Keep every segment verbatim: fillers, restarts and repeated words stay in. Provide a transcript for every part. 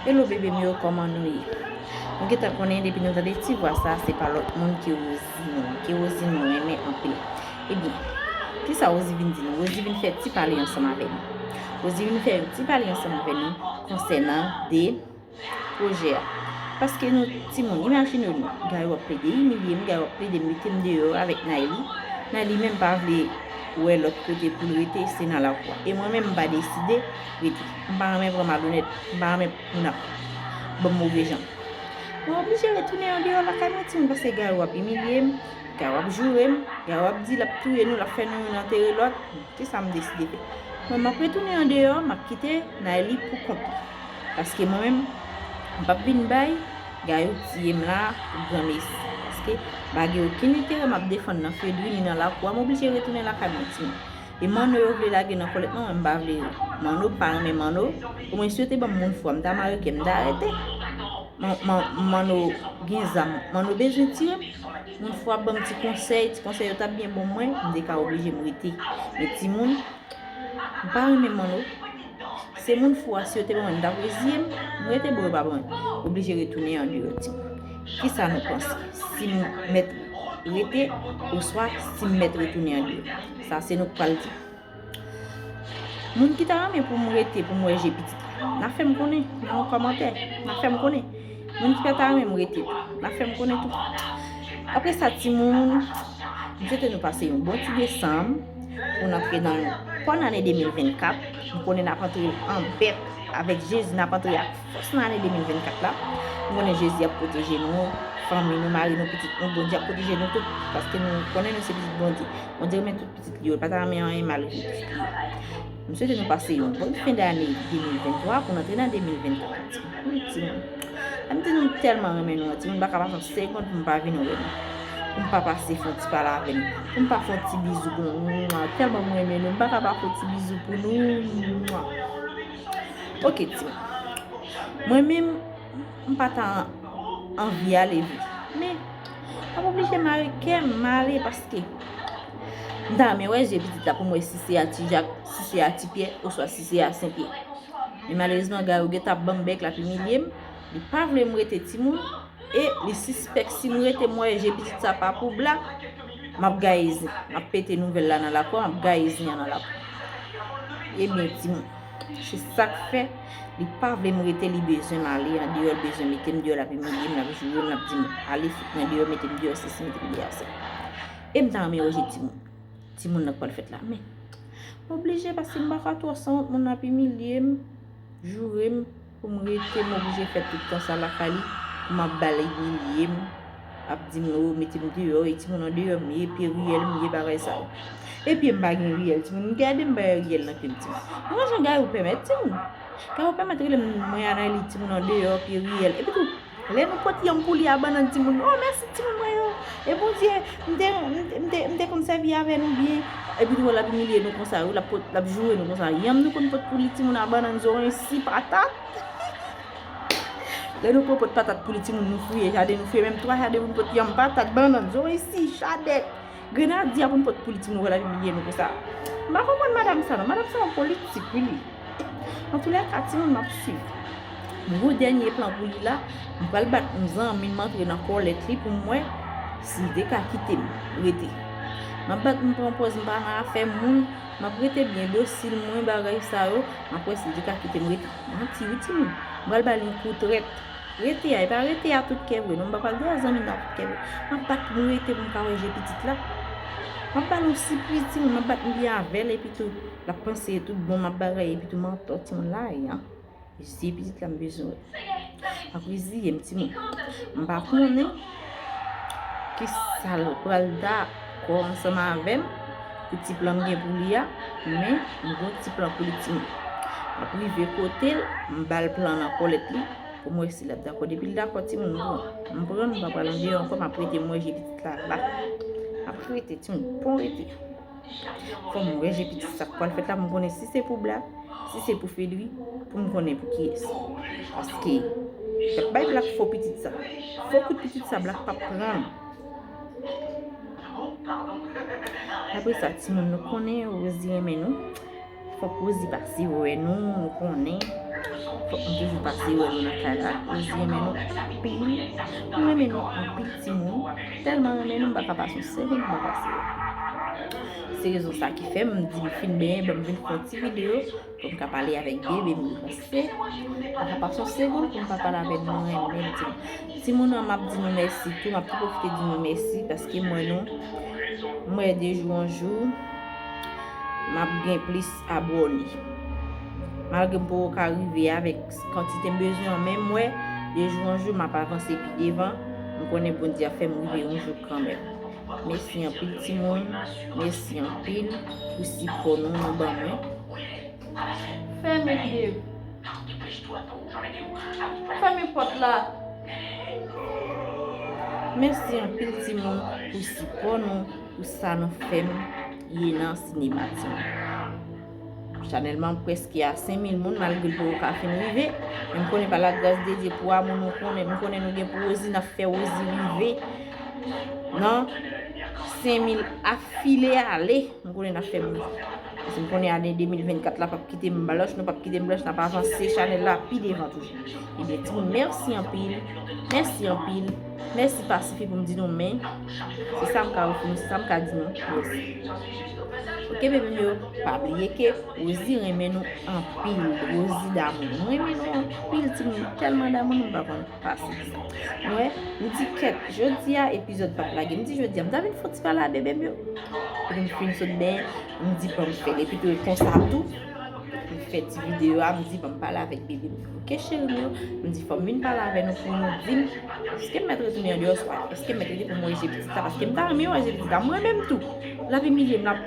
Hello bebe m yo, kòman nou ye? Nou gentan konnen depi nou tande ti vwa sa, se pa lòt moun ke Rosie nou, ke Rosie nou renmen anpil. Ebyen, kisa Rosie vin di nou? Rosie vin fè ti pale ansanm avè nou. Rosie vin fè yon ti pale ansanm avè nou konsènan de pwojè a. Paske nou, timoun, imajine nou, Gayou ap plede imilye m, Gayou ap plede mete m deyò avèk Nayli. Nayli menm pa vle wè lòt kote pou l rete, se nan lakou a. E mwen menm, m pa deside rete. M pa renmen pran malonèt, m pa renmen moun ap ban m move jan. Mwen oblije retounen andeyò lakay mwen, timoun, paske Gayou ap imilye m, Gayou ap joure m, Gayou ap di l ap touye nou, l ap fè nou youn antere lòt. Kisa m deside fè? Mwen, m ap retounen andeyò, m ap kite Nayli pou kont li. Paske mwen menm, m p ap vin bay Gayou tiye m la pou granmesi. Paske m pa gen okenn enterè m ap defann nan Fedri ni nan lakou a, m oblije retounen lakay mwen, timoun. E Manno yo vle lage nan kòlèt mwen, mwen m pa vle. Manno, m pa renmen Manno. Omwen si yo te ban m moun fwa, m ta mare kè m, m ta rete. Man, man, Manno gen zam, Manno bezwen tire m. Moun fwa ban m ti konsèy, ti konsèy yo t ap byen bon mwen, m te ka oblije m rete. Men timoun, m pa renmen Manno. Se moun fwa, si yo te ban mwen, m t ap reziye m, m rete, bon, yo pa ban mwen. Oblije retounen andeyò, timoun. Kisa nou panse? Si m mèt rete, oswa si m mèt retounen andeyò? Sa se nou k pral di. Moun ki ta renmen pou m rete, pou m wè je pitit la, n a fè m konnen nan yon kòmantè. N a fè m konnen. Moun ki pa ta renmen m rete tou, n a fè m konnen tou. Apre sa, timoun, m swete nou pase yon bon ti desanm pou n antre nan yon bòn ane de mil vennkat. M konnen n ap antre l an bèt avèk Jezi, n ap antre ak fòs nan ane de mil vennkat la. M konnen Jezi ap pwoteje nou, fanmi nou, mari nou, pitit nou, Bondye ap pwoteje nou tout, paske nou konnen nou se pitit Bondye. Bondye renmen tout pitit li yo, l pa ta renmen anyen mal pou pitit li yo. M swete nou pase yon bòn fen dane de mil venntwa pou n antre nan de mil vennkat la, timoun. Wi, timoun. Lè m di nou m tèlman renmen nou an, timoun, m pa ka pase yon segonn pou m pa vin wè nou. Pou m pa pase fè yon ti pale avè nou. Pou m pa fè yon ti bizou pou nou. Mwa, tèlman m renmen nou, m pa ka pa fè yon ti bizou pou nou. Mwa. Oke, timoun. Mwen menm, m pa ta anvi ale vre. Men, m ap oblije mare kè m, m ale paske m ta renmen wè je pitit la pou m wè si se a Ti Jak, si se a Ti Pyè, oswa si se a Sen Pyè. Men malerezman, Gayou gentan ap ban m bèk, l ap imilye m. Li pa vle m rete, timoun. E li sispèk si m rete, m wè je pitit sa pa pou bla, m ap gaye zen. M ap pete nouvèl la nan lakou a, m ap gaye zen an nan lakou a. Ebyen, timoun. Se sa k fè li pa vle m rete, li bezwen m ale andeyò, li bezwen mete m deyò, l ap imilye m, l ap joure m, l ap di m, "Ale fout mwen deyò, mete m deyò, sesi, mete m deyò sa." E m ta renmen wè je timoun, timoun nan k pral fèt la. Men, m oblije paske m pa ka twò sanwont, moun nan ap imilye m, joure m, pou m rete, m oblije fè tout tan sa lakay li, pou m ap ba l imilye m. Ap di m, "O, mete m deyò, e timoun andeyò m ye, pye riyèl m ye," bagay sa yo. E pye m pa gen riyèl, timoun. Gade m bay riyèl nan pye m, timoun. Mwen jan Gayou pèmèt, timoun. Gayou pèmèt rele m, mwen anay li, timoun andeyò, pye riyèl. Epi tou, lè nou pot yanm pou li a bannann, timoun, "O, mèsi, timoun mwen yo." E Bondye, m te, m te, m te, m te konn sèvi avè nou byen. Epi tou, l ap imilye nou konsa, wi, l ap pot, l ap joure nou konsa. Yanm nou konn pot pou li, timoun, a bannann, zoranj, si, patat. Lè nou pran pot patat pou li, timoun, nou fouye jaden, nou fouye menm twa jaden pou n pot yanm, patat, bannann, zoranj, si, chadèk, grenadya pou n pot pou li, timoun, wè l ap imilye nou konsa. M pa konprann madanm sa non, madanm sa yon politik wi li. Antoulèka, timoun, m ap swiv. M gon dènye plan pou li la, m pral bat yon zanmi m antre nan kòlèt li pou m wè si li te ka kite m rete. M ap bat, m pran pòz m pa nan afè moun, m ap rete byen dosil mwen, bagay sa yo, m ap wè si li te ka kite m rete. Manti wi timoun. M pral ba l yon kou trèt. Rete a, e pa rete a tout kè vre non, m pa pral di a zanmi m nan tout kè vre. M ap bat pou m rete pou m ka wè je pitit la. M ap ba l yon sipriz timoun, m ap bat m byen avè l epi tou l ap panse tout bon m ap bagay epi tou m antò timoun la a. Je pitit la m bezwen wè. Ap reziye m timoun. M pa konnen kisa l pral dakò ansanm avè m pou ti plan m gen pou li a, men m gon ti plan pou li timoun. M ap rive kote l, m ba l plan nan kòlèt li pou m wè si l ap dakò. Depi l dakò timoun, m pran. M pran l, m pa pral andeyò ankò, m ap rete m wè je pitit la la. M ap rete timoun, pon rete. Fò m wè je pitit sa k pral fèt la pou m konnen si se pou Black, si se pou Fedri, pou m konnen pou kiyès. Paske y ap bay Black fo pitit sa. Fo kout pitit sa Black p ap pran. Apre sa, timoun, nou konnen Rosie renmen nou. Fòk Rosie pase wè nou, nou konnen. Fòk m toujou pase wè nou nan kay la. Rosie renmen nou anpil. M renmen nou anpil timoun. Tèlman renmen nou, m pa ka pase yon segonn pou m pa pase wè. Se rezon sa ki fè m di m fin benyen, ban m vin fè yon ti videyo pou m ka pale avèk bebe m yo. Paske m pa ka pase yon segonn pou m pa pale avè nou, m renmen timoun. Timoun an, m ap di nou mèsi tou, m ap tou pwofite di nou mèsi paske m wè nou, m wè de jou an jou, m ap gen plis abòne. Malgre m poko ka rive avèk kantite m bezwen an, men m wè de jou an jou m ap avanse pi devan. M konnen Bondye ap fè m rive yon jou kanmenm. Mèsi anpil timoun, mèsi anpil pou sipò nou nou ban mwen. Fèmen de. Fèmen pòt la. Mèsi anpil timoun pou sipò nou, pou sa nou fè m ye nan sinema timoun. Chanèl mwen prèske a senk mil moun malgre l poko ka fin rive. Men m konnen pa lagras de Dye pou amou nou konnen, m konnen nou gen pou Rosie, n ap fè Rosie rive nan senk mil afile ale. M konnen n ap fè m rive. Paske m konnen ane de mil vennkat la p ap kite m blanch, nou p ap kite m blanch, n ap avanse chanèl la pi devan toujou. Ebyen, timoun, mèsi anpil. Mèsi anpil. Mèsi pa sifi pou m di nou, men se sa m ka ofri nou, se sa m ka di nou. Mèsi. Oke, bebe m yo, pa bliye ke Rosie renmen nou anpil. Rosie damou. M renmen nou anpil, timoun. M tèlman damou nou, m pa konn pase sa. Mwen, m di kèt, jodi a epizòd p ap lage. M di jodi a, m ta vin fè yon ti pale a bebe m yo. Epi m fin sot benyen, m di ban m fè l. Epi tou, e konsa tou, m fè ti videyo a, m di ban m pale avèk bebe m yo. Oke, cheri m yo, m di fò m vin pale avè nou pou nou di m, èske m mèt retounen andeyò, swa èske m mèt rete pou m wè je pitit la, paske m ta renmen wè je pitit la. Mwen menm tou, l ap imilye m, l ap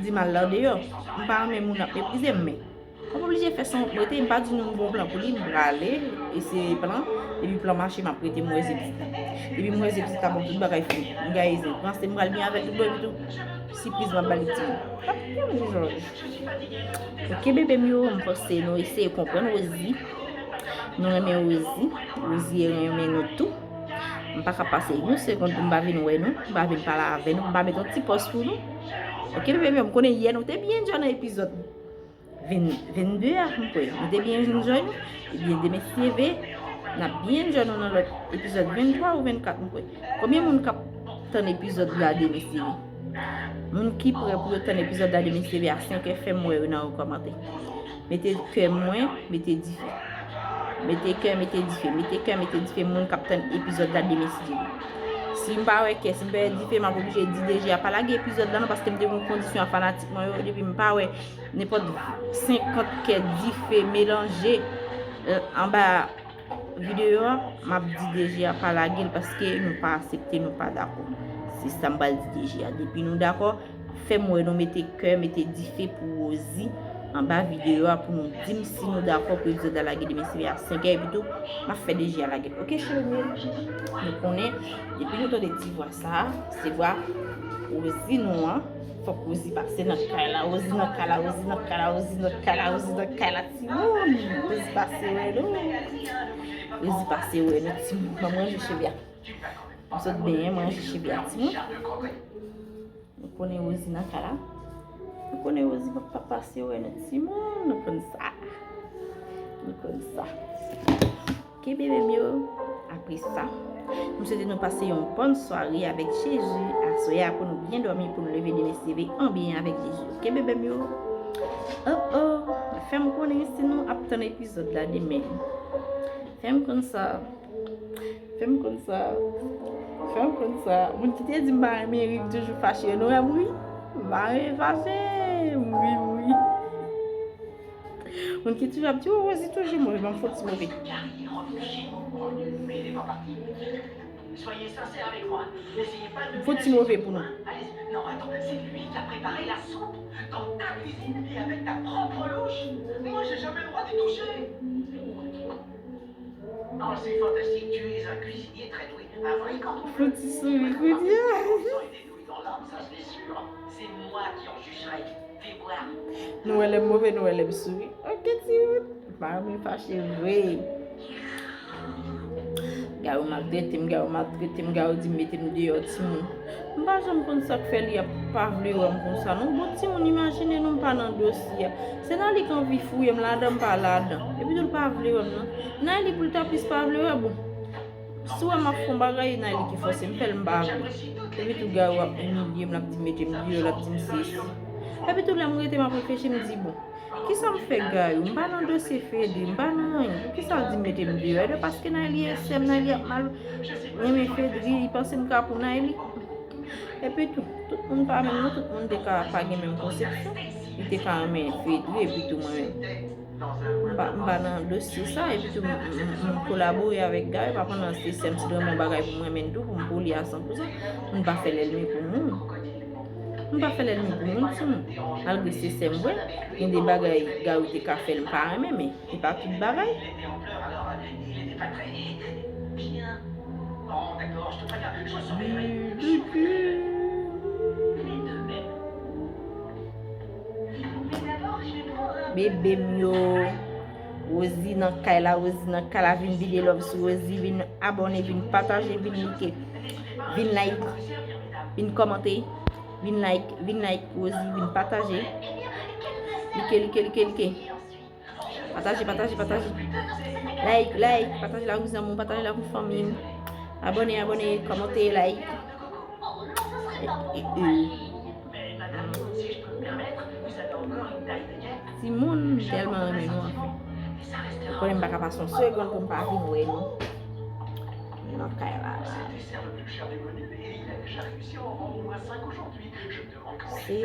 di m al andeyò. M pa renmen moun ap meprize m, men m oblije fè sa m ap rete, m pa di nou m gon plan pou li, m prale, e se plan, epi plan mache, m ap rete, m wè je pitit la. Epi m wè je pitit la, bon, tout bagay fini. M gaye zen, panse m pral byen avè l tout bon, epi tou, sipriz m ap ba li timoun. Ap byen jòj. Oke, bebe m yo, m panse nou eseye konprann Rosie. Nou renmen Rosie. Rosie renmen nou tou. M pa ka pase yon segonn pou m pa vin wè nou, m pa vin pale avè nou, m pa met yon ti pòz pou nou. Oke, bebe m yo, m konnen yè nou te byen djò nan epizòd ven, vennde a, m kwè. Nou te byen enjoy nou. Ebyen, demen si Dye vle, n ap byen enjoy nou nan lòt epizòd venntwa ou vennkat, m kwè. Konbyen moun k ap tann epizòd la demen si Dye vle? Moun ki prè pou yo tann epizòd la demen si Dye vle a senkè, fè m wè yo nan yon kòmantè. Mete kè mwen, mete dife. Mete kè, mete dife, mete kè, mete dife, moun k ap tann epizòd la demen si Dye vle. Si m pa wè kè, si m pa wè dife, m ap oblije di D G a pa lage epizòd la non, paske m te gen yon kondisyon a fanatik mwen yo, depi m pa wè nenpòt senkant kè dife melanje, eh, anba videyo a, m ap di D G a pa lage l paske nou pa aksepte, nou pa dakò. Se sa m pral di D G a. Depi nou dakò, fè m wè nou mete kè, mete dife pou Rosie anba videyo a pou nou di m si nou dakò pou epizòd la lage demen si Dye vle a senkè, epi tou, m ap fè D G a lage l. Oke, cheri m yo? Nou konnen, depi nou tande ti vwa sa a, se vwa Rosie nou an. Fòk Rosie pase nan kay la, Rosie nan kay la, Rosie nan kay la, Rosie nan kay la, Rosie nan kay la, timoun. Rosie pase wè nou. Rosie pase wè nou, timoun. Ban m ranje cheve a. M sot benyen, m ranje cheve a, timoun. Nou konnen Rosie nan kay la. Nou konnen Rosie p ap pase wè nou, timoun. Nou konn sa. Nou konn sa. Oke, bebe m yo, apre sa, m swete nou pase yon bòn sware avèk Jezi aswè a, pou nou byen dòmi, pou nou leve demen si Dye vle an byen avèk Jezi. Oke, bebe m yo? Oh, oh, fè m konnen si nou ap tann epizòd la demen. Fè m konn sa. Fè m konn sa. Fè m konn sa. Moun ki te di m pa renmen ri, m toujou fache. Nou wè m ri? M pa renmen fache. M ri, m ri. Moun ki toujou ap di, "Oh, Rosie toujou move, ban m fè yon ti move." M fè yon ti move pou nou. Fè yon ti souri, Claudia. Nou wè lè m move, nou wè lè m souri. Oke, timoun. M pa renmen fache vre. Gade yo maltrete m, gade yo maltrete m, gade yo di m mete m deyò, timoun. M pa janm konn sa k fè li ap pa vle wè m konsa non. Bon, timoun, imajine nou, m pa nan dosye a. Se nan li k anvi fouye m ladan, m pa ladan. E Epi tou l pa vle wè m non. Nayli pou l ta plis pa vle wè bon. Si w wè m ap fè yon bagay, e Nayli ki fòse m fè l, m pa vle. Epi tou Gary ap imilye m, l ap di m mete m deyò, l ap di m sesi. Epi tou lè m rete m ap reflechi, m di bon, kisa m fè Gary? M pa nan dosye Fedri, m pa nan anyen. Poukisa l di m mete m deyò? Epi paske Nayli e sè m, Nayli ap mal renmen Fedri, li panse m ka pou Nayli. Epi tou, tout moun pa menm non, tout moun te ka pa gen menm konsepsyon. Li te ka renmen Fedri epi tou mwen menm. M pa, m pa nan dosye sa, epi tou m, m, m, m kolabore avèk Gary, pa pandan se sè m si l renmen yon bagay pou m renmen l tou, pou m pou li a san pou san. M pa fè lènmi pou moun. M pa fè lènmi pou moun, timoun. Malgre se sè m vre, gen de bagay Gary te ka fè l m pa renmen, men e pa tout bagay. Bebe m yo. Rosie nan kay la, Rosie nan kay la, vin vide love sou Rosie, vin abòne, vin pataje, vin like, vin like, vin kòmante, vin like, vin like, Rosie, vin pataje. Like, like, like, like. Pataje, pataje, pataje. Like, like, pataje l ak zanmi w, pataje l ak fanmi w. Abòne, abòne, kòmante, like. E, e, e. Timoun, m tèlman renmen nou anfen. Ou konnen m pa ka pase yon segonn pou m pa vin wè nou. Nou nan kay la la. Se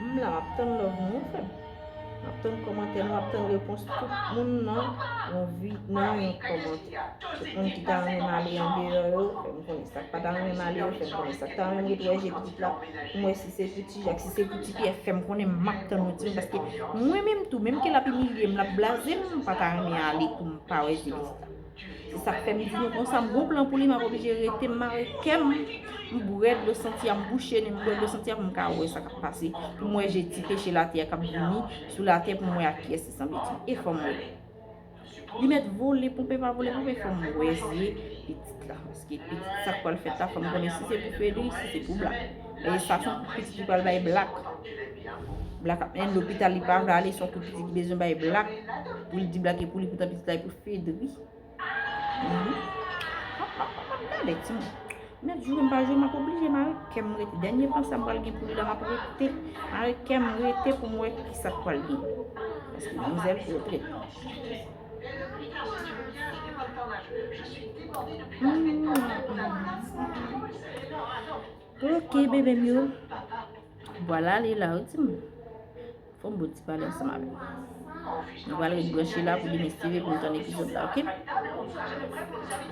M la, m ap tann love nou, frè m. M ap tann kòmantè nou, m ap tann repons tout moun nan yon vi, nan yon kòmantè. Tout moun ki ta renmen m ale andeyò yo, fè m konnen. Sa k pa ta renmen m ale yo, fè m konnen. Sa k ta renmen m ret wè je pitit la, pou m wè si se pou Ti Jak, si se pou Ti Pyè, fè m konnen m ap tann nou, timoun, paske mwen menm tou, menm ke l ap imilye m, l ap blaze m, m pa ta renmen ale pou m pa wè je pitit la. Se sa k fè m di nou konsa, m gon plan pou li, m ap oblije rete, m mare kè m, m bwè dlo santi a, m bouche nen m, m bwè dlo santi a pou m ka wè sa k ap pase, pou m wè je ti peche latè a k ap vini sou latè pou m wè ak kiyès li sanble, timoun. E fò m wè. Li mèt vole, ponpe pa vole, ponpe, fò m wè zye pitit la. Paske pitit sa k pral fèt la, fò m konnen si se pou Fedri, si se pou Blak. E sa se yon kout pitit li pral bay Blak. Blak ap mennen l lopital, li pa vle ale, se yon kout pitit li bezwen bay Blak. Pou l di Blak e pou li, poutan pitit la e pou Fedri. Mhm. M ap, m ap, m ap gade, timoun. Mèt joure m pa joure, m ap oblije mare kè m rete. Dènye panse m pral gen pou li la, m ap rete. Mare kè m rete pou m wè ki sa k pral gen. Paske manzèl pou yo trete. Hmm. Ok, bebe m yo. Vwala, li la, wi, timoun. Fò m bon ti pale ansanm avè w. Nou pral ret branche la pou demen si Dye vle pou nou tann epizòd la, ok?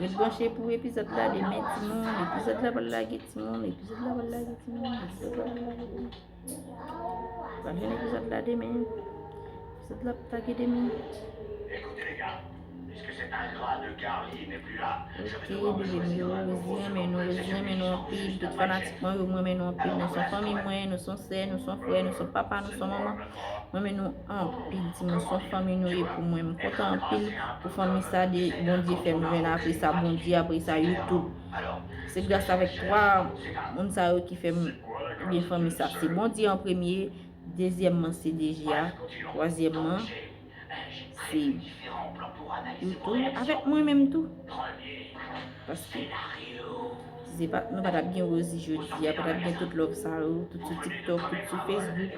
Ret branche pou epizòd la demen, timoun. Epizòd la pral lage, timoun. Epizòd la pral lage, timoun. Epizòd la pral lage, timoun. Pral jwenn epizòd la demen. Epizòd la ap lage demen. Ok, bebe m yo, Rosie renmen nou, Rosie renmen nou anpil. Tout fanatik mwen yo, m renmen nou anpil. Nou se yon fanmi mwen, nou se yon sè, nou se yon frè, nou se yon papa, nou se yon manman. M renmen nou anpil, timoun, se yon fanmi nou ye pou mwen. M kontan anpil pou fanmi sa de Bondye fè m jwenn. Apre sa, Bondye, apre sa, YouTube. Se gras avèk twa moun sa yo ki fè m gen fanmi sa. Se Bondye an premye, dezyèmman, se D J a, twazyèmman, se YouTube avèk mwen menm tou. Paske si se pa, nou pa t ap gen Rosie jodi a, pa t ap gen tout love sa yo, tout sou TikTok, tout sou Facebook,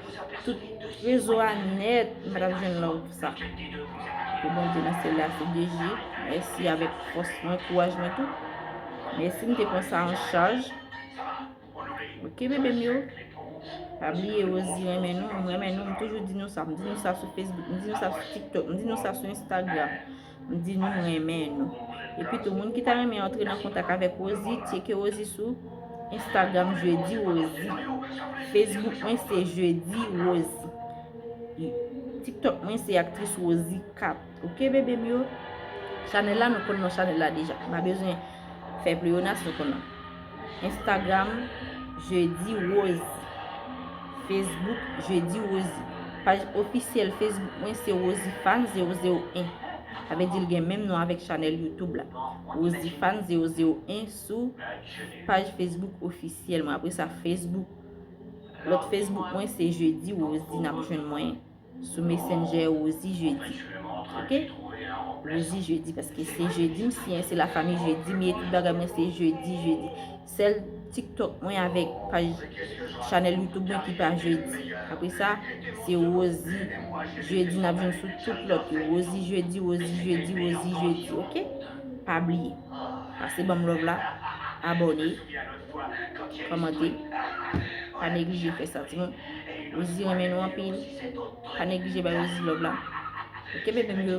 tout rezo a nèt, nou pa t ap jwenn love sa. Ke Bondye nan syèl la, se D J, mèsi avèk fòs mwen, kouraj mwen tou. Mèsi, m te pran sa an chaj. Ok, bebe m yo. Pa bliye, Rosie renmen nou, m renmen nou, m toujou di nou sa, m di nou sa sou Facebook, m di nou sa sou TikTok, m di nou sa sou Instagram, m di nou m renmen nou. Epi tou, moun ki ta renmen antre nan kontak avèk Rosie, tcheke Rosie sou Instagram, Jedi Rosie. Facebook mwen se Jedi Rosie. TikTok mwen se Aktris Rosie kat. Ok, bebe m yo. Chanèl la, nou konn non chanèl la deja. M pa bezwen fè pleyonas, nou konn non. Instagram, Jedi Rosie. Facebook, Jedi Rosie. Paj ofisyèl Facebook mwen se Rosie Fan zewo zewo en. Sa vle di l gen menm non avèk chanèl YouTube la. Rosie Fan zewo zewo en sou paj Facebook ofisyèl mwen. Apre sa, Facebook Lòt Facebook mwen se Jedi Rosie, n ap jwenn mwen sou Messenger Rosie Jedi. Ok? Rosie Jedi, paske se Jedi m siyen, se lafanmi Jedi, m ye tout bagay mwen se Jedi, Jedi. Sèl TikTok mwen avèk paj chanèl YouTube mwen ki pa Jedi. Apre sa, se Rosie Jedi, n ap jwenn sou tout lòt yo. Rosie Jedi, Rosie Jedi, Rosie Jedi, ok? Pa bliye. Pase ban m love la, abòne, kòmante. Pa neglije fè sa, timoun. Rosie renmen nou anpil. Pa neglije bay Rosie love la. Ok, bebe m yo.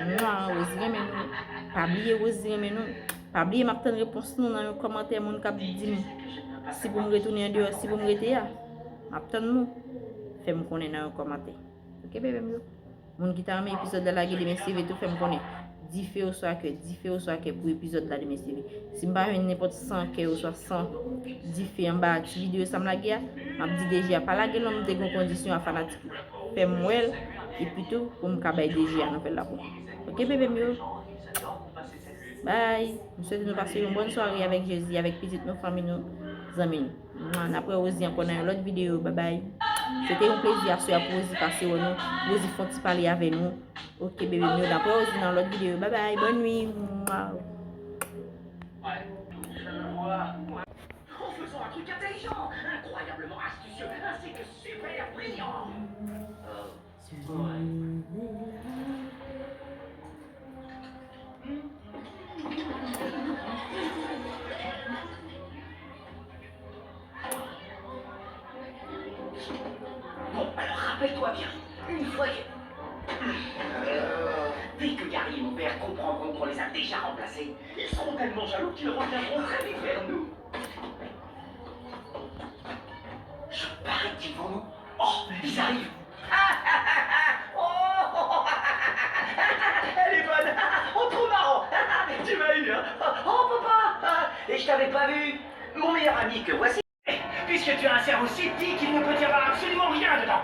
Mwa, Rosie renmen nou. Pa bliye Rosie renmen nou. Pa bliye m ap tann repons nou nan yon kòmantè moun k ap di m si pou m retounen andeyò, si pou m rete a. M ap tann nou. Fè m konnen nan yon kòmantè. Ok, bebe m yo. Moun ki ta renmen epizòd la lage demen seve tou fè m konnen. Dife oswa kè, dife oswa kè pou epizòd la demen seve. Si m pa jwenn nenpòt san kè oswa san dife anba ti videyo sa m lage a, m ap di D J a pa lage l non, m te gen kondisyon a fanatik yo. Fè m wè l, epi tou pou m ka bay D J a nouvèl la pou mwen. Ok, bebe m yo. Bye. M swete nou pase yon bòn sware avèk Jezi, avèk pitit nou, fanmi nou, zanmi nou. Mwa, n ap wè Rosie ankò nan yon lòt videyo. Babay. Se te yon plezi aswè a pou Rosie pase wè nou. Rosie fè yon ti pale avè nou. Ok, bebe m yo, n ap wè Rosie nan yon lòt videyo. Babay, bòn nwi. Mwa. En faisant un truc intelligent, incroyablement astucieux, ainsi que super brillant. Euh, ouais. Bon, alors rappelle-toi bien, une fois que... Dès que Gary et mon père comprendront qu'on les a déjà remplacés, ils seront tellement jaloux qu'ils reviendront très vite vers nous. Je parie qu'ils vont nous... Oh, ils arrivent. Oh, elle est bonne. Oh, trop marrant. Tu m'as eu, hein. Oh, papa. Et je t'avais pas vu. Mon meilleur ami, que voici. Puisque tu as un cerveau si petit qu'il ne peut y avoir absolument rien dedans.